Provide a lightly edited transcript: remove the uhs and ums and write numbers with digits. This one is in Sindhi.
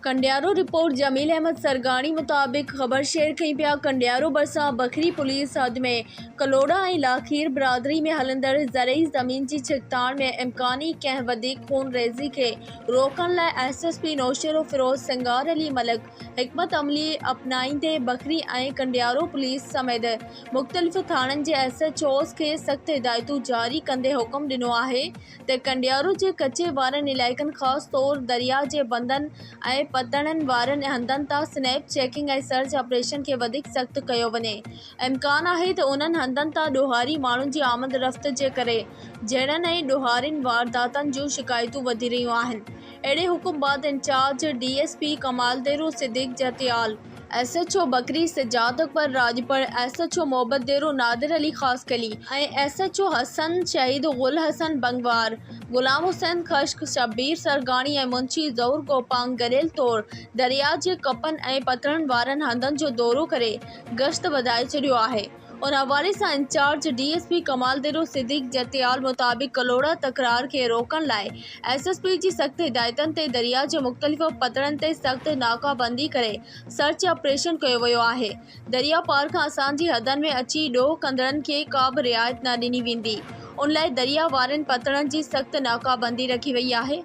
ڪنڊيارو، رپورٽ، جميل احمد سرگاڻي مطابق خبر شيئر ڪئي پيا ڪنڊيارو ڀرسان بکري پوليس حد ۾ ڪلهوڙا ۽ لاکير برادري ۾ هلندڙ زرعي زمين جي ڇڪتاڻ ۾ امڪاني ڪنهن وڌيڪ خونريزي کي روڪڻ لاء S S P Naushahro Feroze Singar Ali Malik حڪمت عملي اپنائيندي بکري ۽ ڪنڊيارو پوليس سميت مختلف ٿاڻن جي ايس ايڇ اوز کي سخت هدايتون جاري ڪندي حڪم ڏنو آهي ته ڪنڊيارو جي ڪچي وارن علائقن خاص طور درياء جي بندن ۽ پتڻن وارن هنڌن تان سنيپ چيڪنگ ۽ سرچ آپريشن کي وڌيڪ سخت ڪيو وڃي. امڪان آهي ته انهن هنڌن تان ڏوهاري ماڻهن جي آمد رفت جي ڪري جهيڙن ۽ ڏوهارين وارداتن جون شڪايتون وڌي رهيون آهن. اهڙي حڪم بعد incharge D S P Kamaldero Siddique Jhatial, S H O Bakri Sajjad Akbar Rajpar, S H O Mohabbatdero Nadir Ali Khaskheli ۽ S H O Hassan Shaheed Gul Hassan Bangwar, Ghulam Hussain Khushk, Shabbir Sargani ۽ Munshi Zahoor Gopang گڏيل طور درياء جي ڪپن ۽ پتڻن وارن هنڌن جو دورو ڪري گشت وڌائي ڇڏيو آهي. ان حوالي سان incharge D S P Kamaldero Siddique Jhatial مطابق ڪلهوڙا تڪرار کي روڪڻ لاء ايس ايس پي جي سخت هدايتن تي درياء جي مختلف پتڻن تي سخت ناڪابندي ڪري سرچ آپريشن ڪيو ويو آهي درياء پار کان اسان جي حدن ۾ اچي ڏوهه ڪندڙن کي ڪا به رعايت نه ڏني ويندي ان لاء درياء وارن پتڻن جي سخت ناڪابندي رکي وئي آهي.